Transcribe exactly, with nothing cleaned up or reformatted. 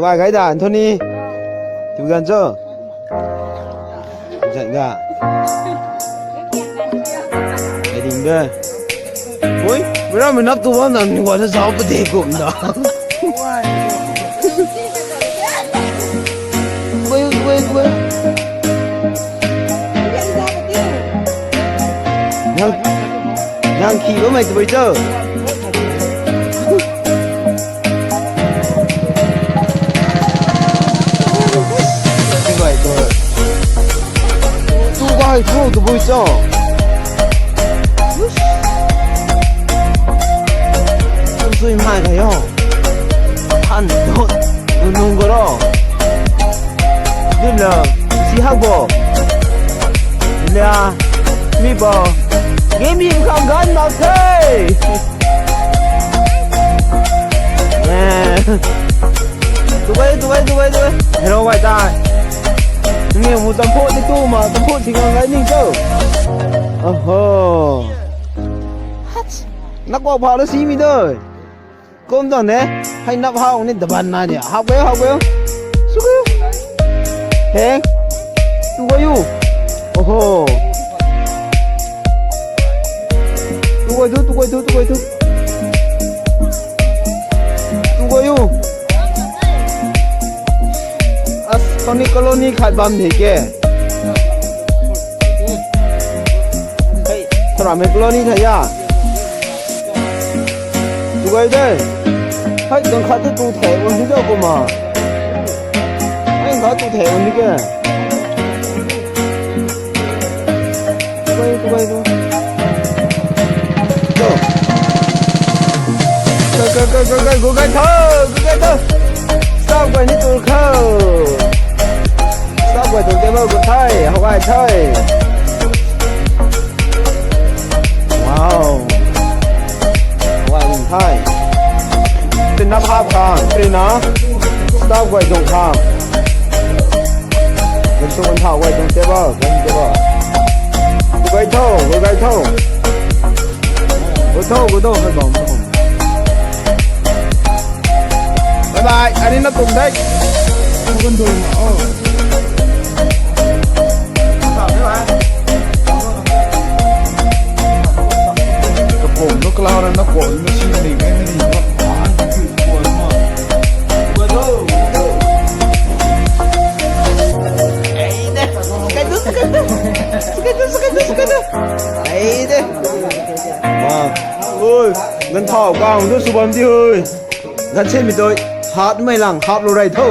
Ai, gai da, Anthony. Tiu gan cho? Zat ga. Ai ding de. Ui, mira mei nap tu bam nam ni wa na zau pa de kum da. Ui, ui, ui. Nang, nang khi ba mei tu bai cho? Bai tu. Tu bai tu, tu bai cho? Tum sui mai kha yo. Than, nung, nung, nung ko ro. Dim la, si hak bo. Lia, mi bo. Game him khang gan mak the. Eh. Dubai, Dubai, Dubai, Dubai. Hero bai tai. Ni mu tampho ni tu ma, tampho si gang gai ning cho. Oho. Nak ko pha lo si mi doi. Kum dang ne, hei nap hau ni daban na ni. Hau gay, hau gay. Su gay. Heng. Tu gay u. Oho. Tu gay tu, tu gay tu, tu gay tu. Tu gay u. As, kani colony khat bam ni ke. Hey, tharamei colony tha ya. Tu gay de. Hai, dang khat tu tu the, un di do ko ma. Hai, khat tu the, un di ke. Tu gay, tu gay, tu. Go. Go, go, go, go, go, go, go, tho, go, go, tho. Stop guay ni tu kho. Stop guay tu table gu thai, hou gay thai. Wow. Hou gay lung thai. Tin nap hap khang, tin na. Stop guay dung khang. Gan tu gan thau guay dung table, gan table. Gu gay tho, gu gay tho. Gu tho, gu tho, gu tho. Bye bye, ani na kum dai. Gu gan dung, oh. Kapum nu kalau na na kum na si ni, ni, ni, ni. Ai de. Wow. Ui, gan thau kang tu sw bam di hui. Gan se mi doi. Hat mei lang hap lu rai tho.